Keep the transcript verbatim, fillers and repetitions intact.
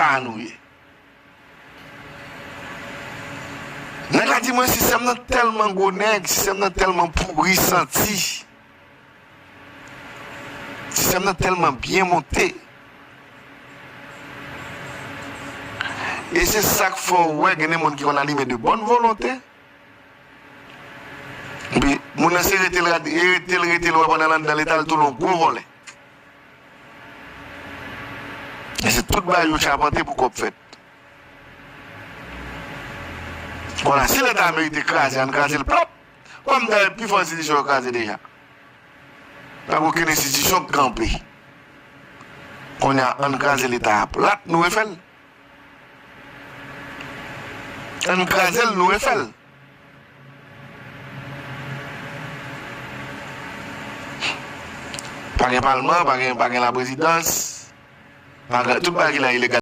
pa nou ye. Nèg la di mwen sistèm nan tèlman gwo nèg, sistèm nan tèlman pouri santi. Sistèm nan tèlman byen monte. E se sa k fè w wè gen de moun ki konn alime de bòn volonte. Epi moun nan se rete l rete l rete l wè pandan l anndan l eta l tou l yon gwo vòlè. E se tout bagay yo chapante pou kòb fèt. Kounye a si leta merite kraze ann kraze l plòp. Kòm dayè pi fò enstitisyon yo kraze deja. Pa gen okenn enstitisyon k kanpe. Kounye a ann kraze leta a plat nou refè l. Ann kraze l nou refè l. Pa gen palman, pa gen pa gen laprezidans. Pa gen tout bagay ki la ilegal.